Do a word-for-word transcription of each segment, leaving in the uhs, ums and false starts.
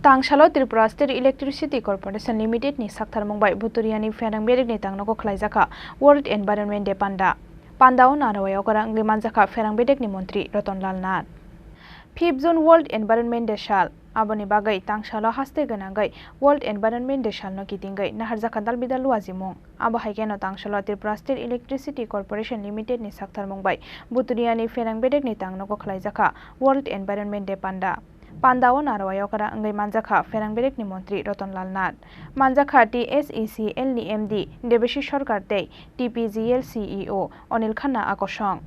Tangsalo Tripura State Electricity Corporation Limited ni saktharmung bai Buturiani Pherang Bedekni tangnogo khwlaijakha World Environment Day panda. Pandao narwai okora wngwi manjakha Pherang Bedekni montri Ratan Lal Nath. Fifth June World Environment Day sal. Aboni bagwi tangsalo haste gwnangwi World Environment Day salno kitingwi naharjakha dalbidal wajimung. Abo hai kheno tangsalo Tripura State Electricity Corporation Limited ni saktharmung bai Buturiani Pherang Bedekni tangnogo khwlaijakha World Environment Day panda. Pandao narwai okora wngwi manjakha Pherang Bedekni montri Ratan Lal Nath. Manjakha T S E C L ni M D Debashish Sarkar tei T P G L C E O Anil Khanna akosong.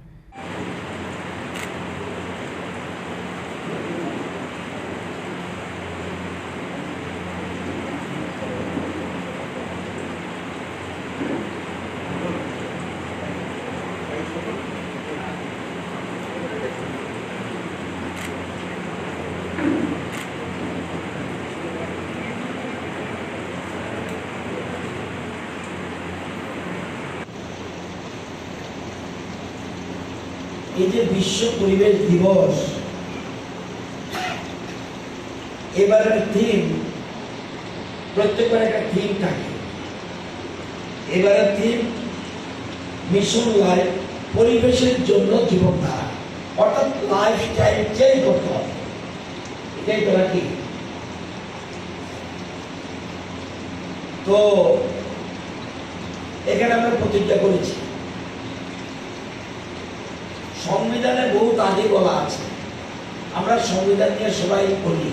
এই যে বিশ্ব পরিবেশ দিবস, এবারের থিম, প্রত্যেকবার একটা থিম থাকে। এবারের থিম মিশন লাইফ, পরিবেশের জন্য জীবনধারা, অর্থাৎ লাইফস্টাইল চেঞ্জ করতে হবে, এটাই তো নাকি? তো এখানে আমরা প্রতিজ্ঞা করেছি, সংবিধানে বহুত আগে বলা আছে, আমরা সংবিধান নিয়ে সবাই বলি,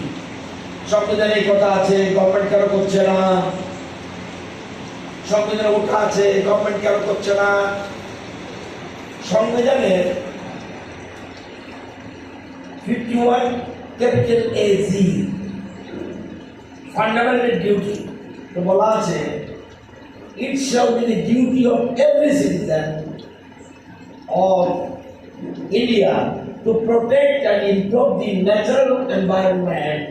সংবিধানে এই কথা আছে, গভর্নমেন্ট কেন করছে না, সংবিধানে ওটা আছে, গভর্নমেন্ট কেন করছে না। সংবিধানের fifty one capital A G, fundamental duty, তো বলা আছে, "It shall be the duty of every citizen of India to protect and improve the natural environment,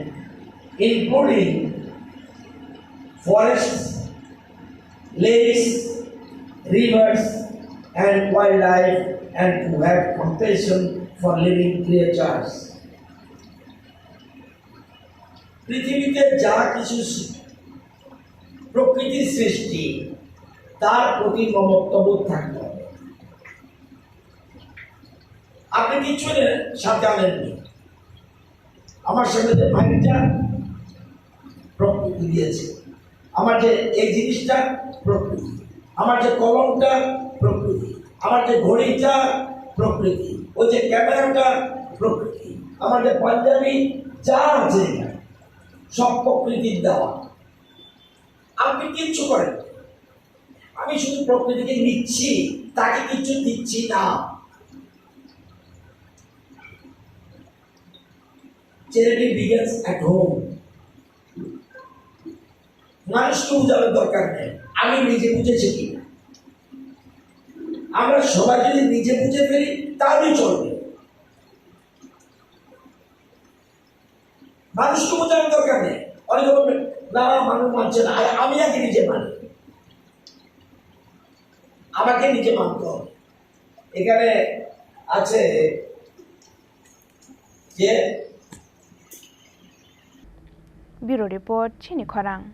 including forests, lakes, rivers, and wildlife, and to have compassion for living creatures." পৃথিবীতে যা কিছু সৃ-, প্রকৃতির সৃষ্টি, তার প্রতি মমত্ববোধ থাকতে হবে। আপনি কিছু সাথে আনেননি, আমার সামনে যে মাইকটা প্রকৃতি দিয়েছে, আমার যে এই জিনিসটা প্রকৃতি, আমার যে কলমটা প্রকৃতি, আমার যে ঘড়িটা প্রকৃতি, ওই যে ক্যামেরাটা প্রকৃতি, আমার যে পাঞ্জাবি যা আছে এখানে সব প্রকৃতির দেওয়া। আপনি কিচ্ছু করেন না। আমি শুধু প্রকৃতিকে নিচ্ছি, তাকে কিচ্ছু দিচ্ছি না। Charity begins at home. মানুষকে বোঝানোর দরকার নেই, আমি নিজে বুঝে শিখি। আমরা সবাই যদি নিজে বুঝে ফেলি, তাহলেই চলবে। মানুষকে বোঝানোর দরকার নেই। অনেকে বলবেন, "না, মানুষ মানছে না।" আরে, আমি আগে নিজে মানি, আমাকে নিজে মানতে হবে। এখানে আছে যে Bureau Report, Chini Khorang.